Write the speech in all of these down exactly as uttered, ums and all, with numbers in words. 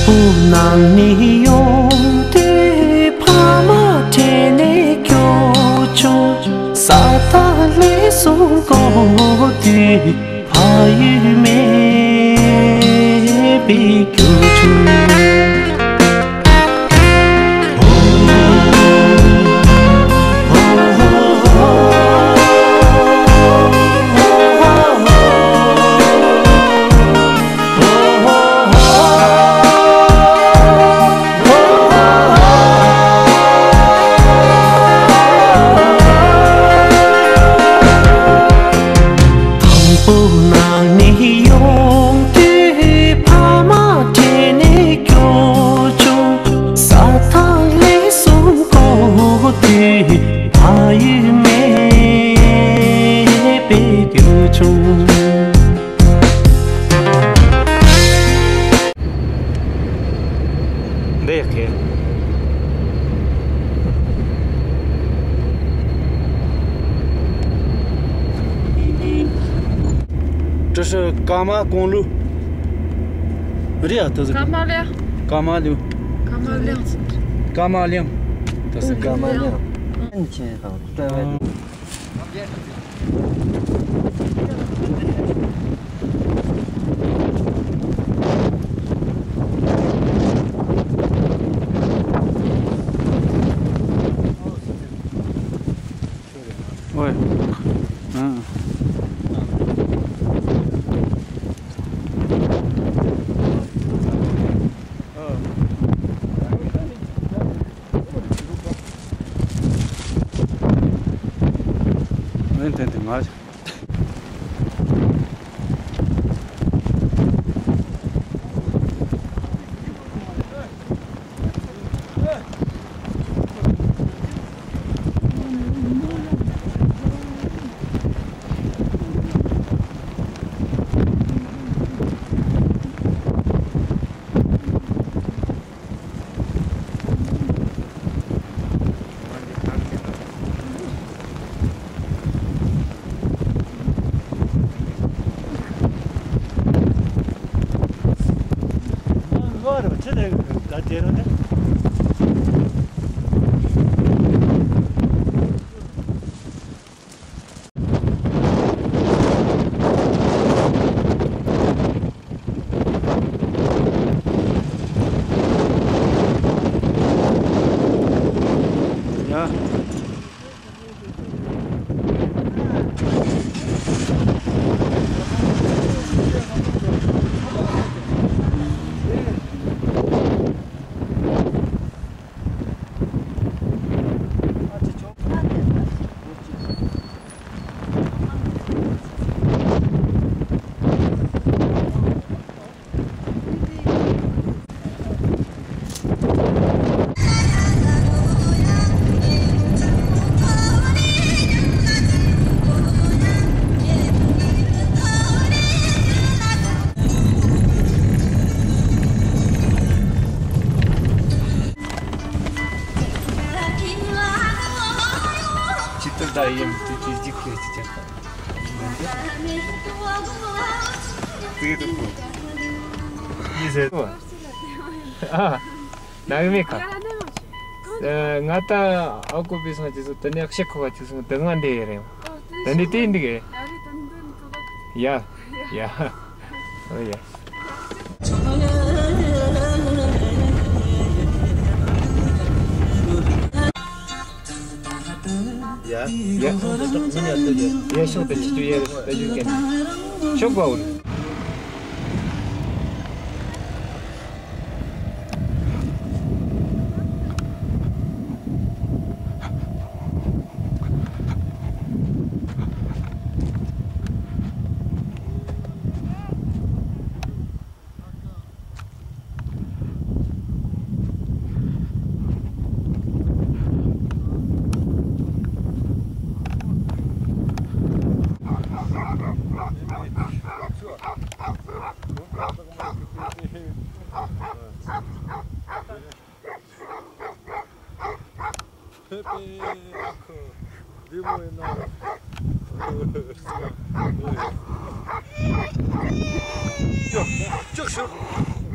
བུ་ནང་ནས་ཡོང་དུས་ཕ་མ་དྲན་ནས་སྐྱོ་བྱུང་། ས་མཐའ་ལས་སོང་གོ་དུས་ཕ་ཡུལ་མེད་པའི་སྐྱོ་བྱུང་། དང་པོ་ནང་ནས་ཡོང་དུས་ཕ་མ་དྲན་ནས་སྐྱོ་བྱུང་། ས་མཐའ་ལས་སོང་གོ་དུས་ཕ་ཡུལ་མེད་པའི་སྐྱོ་བྱུང་། འདི་ཡག་གི། 这是干妈公路。རེད་ཨ། ད་ཀརྨ་གླིང་། ཀརྨ་གླིང་། ཀརྨ་གླིང་། ཀརྨ་གླིང་། ད་སེ་ཀརྨ་གླིང་། ཨ། ཨོའི། ཨང་། ཨེ་ཐན་ཐན་ང་། ཇི་ལྟར་བདག་ཡིད་དུ་ཅི་ཅི་ཁུར་ཅི་བྱ། ཡིན་ཟེར་བ། ཨ། ནང་མི་ཁ། ང་ད་ཨ་ཀོ་པི་སང་ཅི་སོ་དེ་ནས་ཤེ་ཁོ་བ་ཅི་སོ་དེ་ང་འདི་ཡེ་རེད། དེ་འདི་དེ་འདི་གེ། ཡ། ཡ། ཨོ་ཡ། ཡ། ཡ། ཡ་ཤོག་དེ་ཆི་ཆུ་ཡ་རེ་ད་ཡུ་གན། ཤོག་པ་འུར། ཕེ་ཕེ་ཨ་ཁུ། འདི་མོ་ཡིན་ན། ཅོག་ཅོག་ཞུ།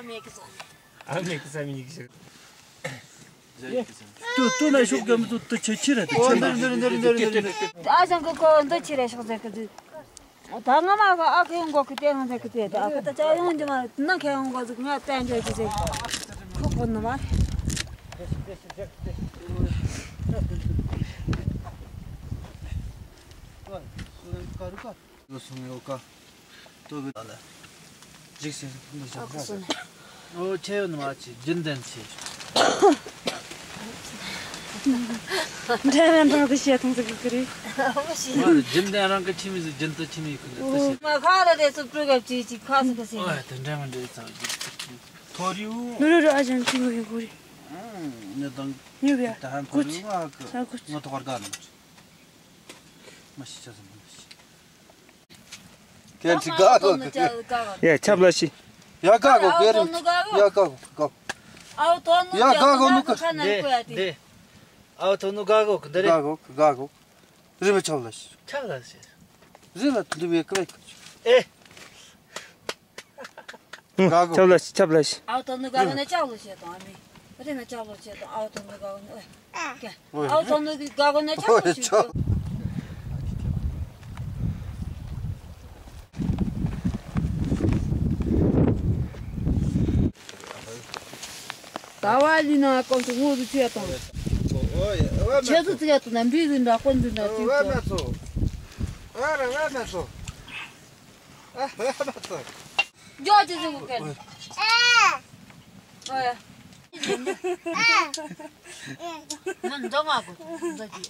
ཨ་མེ་ཀི་ས་མི་ཉིག་ཤི། ཏུ་ཏུ་ན་ཤོག་གམ་ཏུ་ཏུ་ཆེ་ཆེ་རེད། ཏུ་ཆེ་ན། ཨ་ཞང་གི་ཁོ་འདི་ཆེ་རེད་ཤོག་ཟེར་གི་འདུག་ད་ང་མ་ག་ཨ་ཁེ་ཡོང་གོ་ཁི་ཏེ་ང་ཟེར་གི་ཏེ་ད་ཁི་ད་ཅག་ཡོང་རྒྱུ་མ་རེད། ན་ཁེ་ཡོང་གོ་ཟིག་ང་བསྟན་འགྱོ་རྒྱུ་ཟེར་ཁོ་གོ་ནི་མ་རེད། ཡོད་སོང་ཡོད་ཀ། ཏོ་གི་ད་ལ་འཇིགས་སེ་འདི་ཅག་ཨ་ཁུ་སོང་ནས། ཨོ་ཆེ་ཡོད་ནི་མ་ཆེ་རྒྱུན་ལྡན་ཆེ། འདྲ་ར་འདྲ་དུ་བཤད་ཐུང་ཟིག་གི་རེད། མ་རེད། རྒྱུན་ལྡན་རང་གི་ཁྱིམ་མི་ཟིག་རྒྱུན་དུ་ཁྱིམ་མི་ཁུ་ནས་དུ་བཤད། མ་ཁ་ར་རེ་སུ་པྲུ་གབ་ཅི་ཅི་ཁ་སུ་གི་སེ། ཨོ་དེ་འདྲ་མ་འདྲ་ཙང་རྒྱུན་དུ་ཁྱིམ་ཐོ་རིའུ། ནུ་རུ་རུ་ཨ་ཅང་ཅི་ཡོད་ཡོད་གོ་རེད། ཨང་ནི་དང་ཉོ་བ་ད་ཧན་ཐོ་རིའུ་ང་གི་ས་གོ་ང་ཐོ་གར་ག་ནི་མ་ཤི་ཆ་ཟིན་མ་ཤི། ཁྱེད་ཀྱི་དགའ་གོ་གི། ཡ་ཆབ་ལ་ཤི། ཡ་དགའ་གོ་གི་རེད། ཡ་དགའ་གོ་གི་དགའ་གོ། ཡ་དགའ་གོ་ནུ་གི། འདི་འདི། ཨའོ་ཐོ་ནུ་དགའ་གོ་གི་འདི་རེད། དགའ་གོ་གི་དགའ་གོ་གི། རི་མི་ཆབ་ལ་ཤི། ཆབ་ལ་ཤི། རི་ལ་འདི་བའི་ཀ་བའི་ཀ། ཨེ། དགའ་གོ། ཆབ་ལ་ཤི་ཆབ་ལ་ཤི། ཨའོ་ཐོ་ནུ་དགའ་གོ་ནི་ཆབ་ལ་ཤི་དང་ཨ་མི། རི་ན་ཆབ་ལ་ཤི་དང་ཨའོ་ཐོ་ནུ་དགའ་གོ་ནི་ཨེ། ཨའོ་ཐོ་ནུ་གི་དགའ་གོ་ནི་ཆབ་ལ་ཤི། ཟླ་བ་ལི་ན་ཀོང་ཏུ་ངོ་རུ་ཆུ་ཡ་དང་། ཆེ་སུ་ཚིག་ཡ་དང་ན་འབྲི་རུ་འདྲ་ཀོང་ཏུ་འདྲ་ཅིག་ཏུ། ཨ་ར་ཨ་ན་སོ། ཨ་ར་ཨ་ན་སོ། ཇོ་ཅི་ཟུག་གེ། ཨ་ཡ། ང་འདོ་མ་གོ་འདོ་ཅི་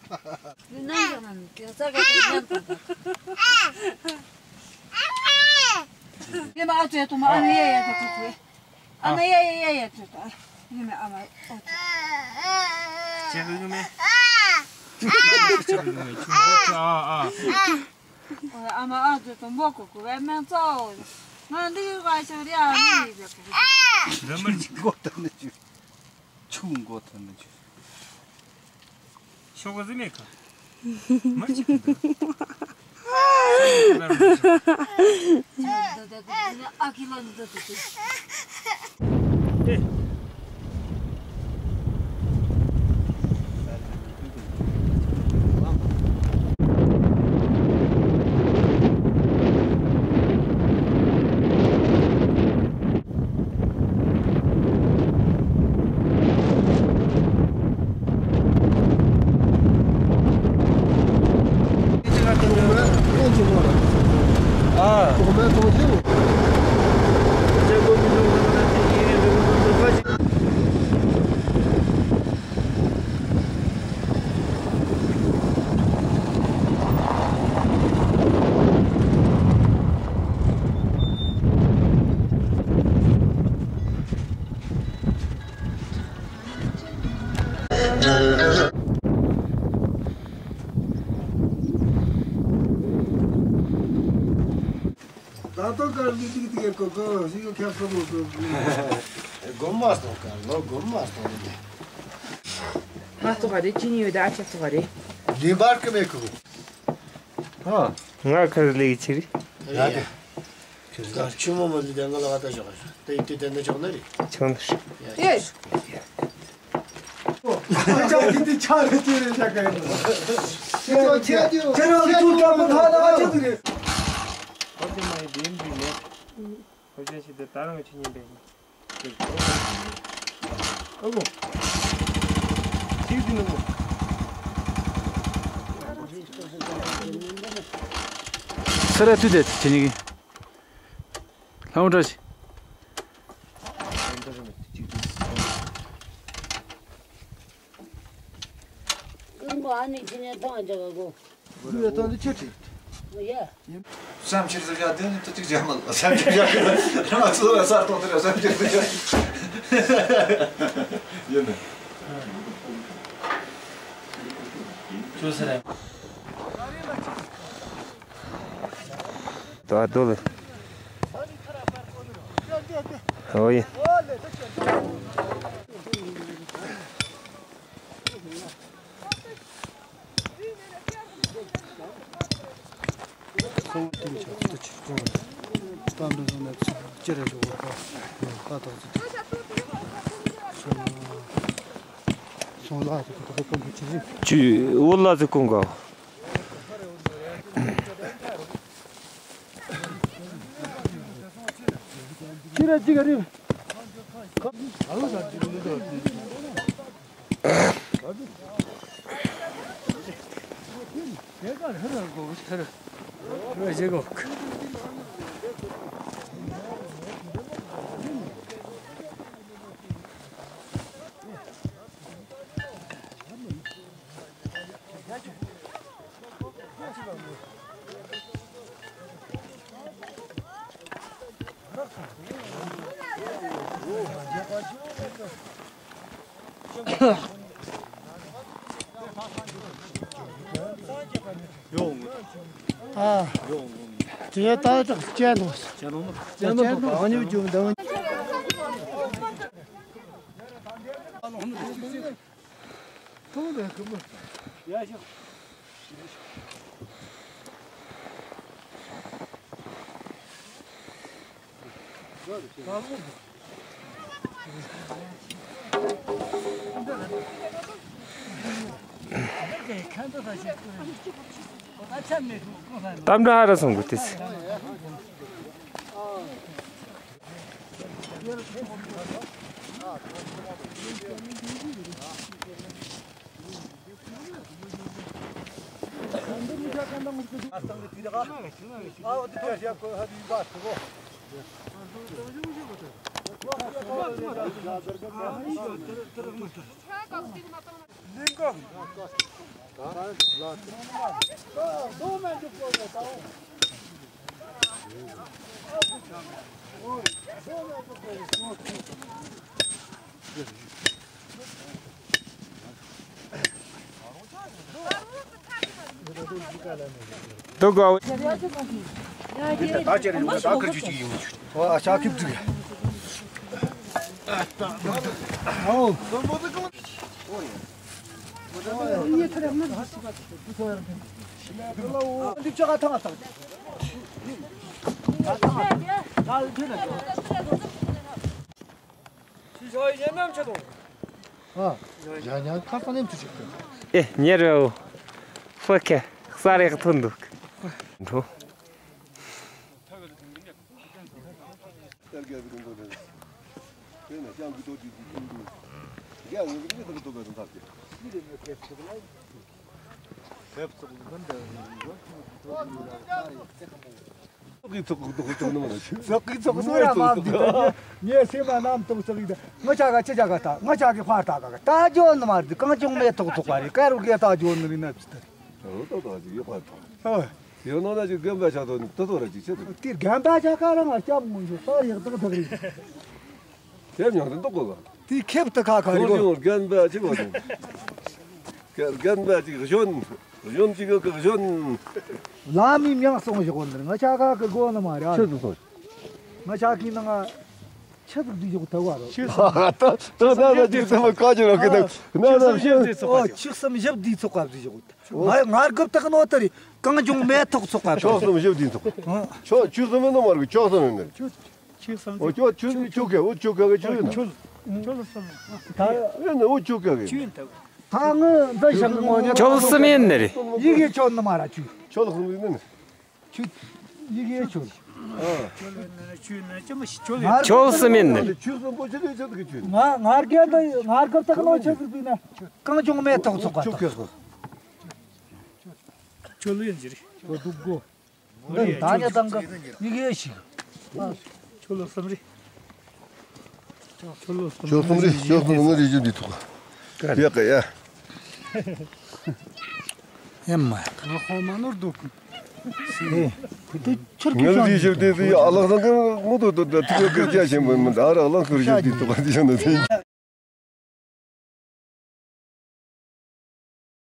ཨ། ཡུན་ནན་ཡང་ན་དེ་ཚ་ག་དེ་ཉན་དང་། ཡེ་མ་ཨ་ཙེ་དུ་མ་ཨ་ནེ་ཡ་ཡ་ད་ཁུ་ཁུ། ཨ་ན་ཡ་ཡ་ཡ་ཡ་ཙེ་ད། ཡུ་མེ་ཨ་མ་ཨོ་ཙེ། ཅེ་གི་ཡུ་མེ། ཅེ་གི་ཡུ་མེ་ཆུ་ཨོ་ཙེ་ཨ་ཨ། ཨ་མ་ཨ་ཙེ་དུ་མོ་ཁུ་ཁུ་བའི་མེ་ཙོ། ང་འདི་ཡུ་ག་ཤོ་རི་ཨ་མི་ཡི་བེ་ཁུ། འདི་མར་ཅིག་མགོ་ཐོན་ནི་ཅུ། ཆུ་མགོ་ཐོན་ནི་ཅུ། ཤོག་ག་ཟི་མེད་ག་མར་ཅིག་གི་འདི། ཨ་ཁི་ལོ་འདི་འདི། ཨེ། ད་ལྟ་གར་འདི་ཏིག་ཏིག་གོ་གོ་ཞིག་གོ་ཁྱབ་སོང་གོ་གོ། སྒོམ་མ་སྟོང་ག་ལོ་སྒོམ་མ་སྟོང་ནི། ང་ཚོ་ག་རེ་ཅི་ནི་ཡོད་ད་ཨ་ཅག་ཚོ་ག་རེ། ལི་བར་ཀི་མེ་ཁུ། ཨ། ང་ཁར་ལེགས་ཆེ་རི། ཡ་ཡ། གར་ཆུ་མོ་མོ་ལི་དེ་ང་ལ་བ་ད་ཞོག་ཤོག་དེ་ཡི་དེ་དེ་འདྲ་ཞོག་ན་རི། ཆང་ནི་རི། ཡ་ཡ། ཅག་གི་དེ་ཆ་རེ་ཅི་རེ་ཤ་ག་ཡིན། ཁྱེད་རང་གི་ཐུགས་ཀྱང་མི་ཐ་ན་ཨ་ཅག་གི་རེད། ཧོ་ཅན་མ་ཡི་བདེན་པའི་མེད། ཧོ་ཅན་ཞིག་དེ་ད་རང་གི་ཆོས་ཉན་པའི་མེད། ཨ་ཁུ། ཅིག་ཟིན་ནོ། སེ་ར་ཐུ་དེ་ཅི་ནི་གི། ལྷ་མོ་བཀྲ་ཤིས། ཀུན་པོ་ཨ་ནི་ཁྱི་ནས་ཐང་ཅག་ག་གོ། ལུས་ཡ་ཐང་འདི་ཁྱེད་ཁྲིད། ཡ། བསམ་ཕྱིར་ཟེར་ཡ་དེ་ནི་ཏི་ཏིག་རྒྱ་མ་ལ་བསམ་ཕྱིར་ཡ་གི་རང་ཚོ་ལ་སར་གཏོང་དེ་ར་བསམ་ཕྱིར་ཟེར་ཡ། ཡིན་ནི། ཅོ་སེ་རེད། ད་དོ་ལེ། ཨོ་ཡེ། སོང་དེ་ཆ་ཏུ་ཆིག་སྟོང་། སྟོང་འདྲ་སོང་ན་ཅི་རེད་ཞུ་བ་ཁ་ཁ་ཐོག་ཚོ་སོང་ལ་ཚོ་ཁ་ཐོག་ཁ་ཐོག་ཅི་རེད། ཅི་འོ་ལ་ཚོ་ཀུན་དགའ། ཁྱི་ར་ཅི་ག་རེད། ཨ། དེ་ད་ཅག་ཅན་དང་། ཅན་དང་ཅན་དང་གང་ཉུ་ཅུང་དང་། གཏམ་འདྲ་ཧ་ར་སོང་གི་ཏིས། འདུག་གོ། ད་ཅེར་ཡོང་ད་ཁ་ཆུ་ཅིག་ཡོང་ཆུ། ཨ་ཤ་ཁིབ་ཅིག། ཨོ། འདི་ཅག་ཐང་ཐང་། ཨ། ཡ་ཡ་ཁ་སང་ནས་འཐུ་ཆོག་གི། ཨེ་ཉེ་རེའོ། ཧྥུ་ཁེ་ས་རེ་ག་ཐོན་འདུག་འགྲོ། ཚོགས་ཀྱི་ཚོགས་ཀྱི་ཚོགས་ཀྱི་ཚོགས་ཀྱི་ཚོགས་ཀྱི་ཚོགས་ཀྱི་ཚོགས་ཀྱི་ཚོགས་ཀྱི་ཚོགས་ཀྱི་ཚོགས་ཀྱི་ཚོགས་ཀྱི་ངའི་སེམས་ལ་རྣམ་རྟོག་ཚོགས་ཀྱི་ང་ཆ་ག་ཆ་ཆ་ག་ད་ང་ཆ་གི་ཕར་ད་ག་ད་ཇོ་ནི་མ་རེད། གང་བྱུང་མེད་ཐོག་ཐོག་པ་རེད། ཀ་རུ་གེ་ད་ཇོ་ནི་རེད་ན་ཅི་ད་རེད། ཨོ་ཏོ་ཏོ་ཅིག་ཡོད་པ་ཐོག་ཨོ། ཡོད་ནོ་ན་ཅིག་རྒན་པ་ཆགས་དོ་ནི་ཏོ་ཏོ་ར་ཅིག་ཆེ་དོ། དེ་རྒན་པ་ཆགས་ཀ་རང་ང་སྐྱབས་མོ་ཞོ་ས་ཡག་ཏག་ཏག་རེད། དེ་མྱང་དེ་འདུག་གོ་ག་དེ་ཁེབ་ཏུ་ཁ་ཁ་རེད་གོ། ཁོང་རྒན་པ་ཅིག་བ་དང་། རྒན་པ་ཅིག་གཞོན། གཞོན་ཅིག་གི་གཞོན། ལ་མི་མྱང་སོང་ཞོག་འདིར་ང་ཆ་ག་གི་སྒོ་ནི་མ་རེད། ཆི་ཟིག་སོང་། ང་ཆ་གི་ནང་ཆི་ཟིག་འདི་ཞོག་ཐུག་བ་རོ། ཆི་ཟིག་ད་ད་ད་ཅིག་ཚང་མ་ཀ་ཅི་རོ་གི་ད་ན་ན་ཆི་ཟིག་འདི་ཚོགས་པ་ཆི་གསུམ་བཞི་འདི་ཚོགས་པ་ཟིག་ཞོག་ང་ང་རྒབ་ཐག་ནོ་ད་རེད། གང་བྱུང་མེད་ཐོག་ཚོགས་པ་ཆོག་གསུམ་བཞི་འདི་ཚོགས་པ་ཆོག་ཆུ་གསུམ་མེད་ནོ་མ་རེད། ཆོག་གསུམ་ཡོད་ནི་རེད། ཆོག་གསུམ་འོ་ཆོག་ཆུ་ཆུ་ག་འོ་ཆུ་ག་གི་ཆུ་ཡོད་ན། ཆོག་ཆོག་གསུམ་ད་ཡོད་ན་འོ་ཆུ་ག་གི་ཆུ་ཡོད་ད། ད་ངི་འདི་ཞག་གི་ངོ་ཉེ་ཆོལ་གསུམ་ཡིན་ནི་རེད། ཡི་གེ་ཆོལ་ནི་མ་ར་ཆུ། ཆོལ་གསུམ་ཡིན་ནི། ཆུ། ཡི་གེ་ཆོལ། ཆོལ་གསུམ་ཡིན་ནི། ཆུ་གསུམ་པོ་ཆི་གི་ཆི་གི་ཆུ། ང་ང་རྒན་འདི་ང་རྒན་ད་གི་ནོ་ཆི་གི་ཟིག་ན། གང་བྱུང་མེད་ཐོག་ཚོགས་པ་ཆུ་ཐོག་ཁེ་སོ། ཆོལ་ཡིན་ཟེར། ད་ཉ་དང་གི་ཡི་གེ་ཞིག་ཆོ་ལོ་གསུམ་རེ། ཆོ་ལོ་གསུམ་ཆོ་གསུམ་རེ་ཆོ་གསུམ་ངོ་རེ་བཞི་འདི་ཐུག་ཡ་ཀ་ཡ། ཡ་མ་ཡ། ང་ཧོ་མ་ནོར་འདུག་ཨེ། དེ་ཆུར་ངལ་གི་ཆོ་དེ་དེ་ཨ་ལགས་སང་གི་ངོ་དོ་དོ་དོ་ཐུག་ཡ་ཀ་ཅ་ཆེན་པོ་མི་འདའ་ར་ལང་ཁུར་བཞི་འདི་ཐུག་ག་དེ་ཡང་ན་དེ།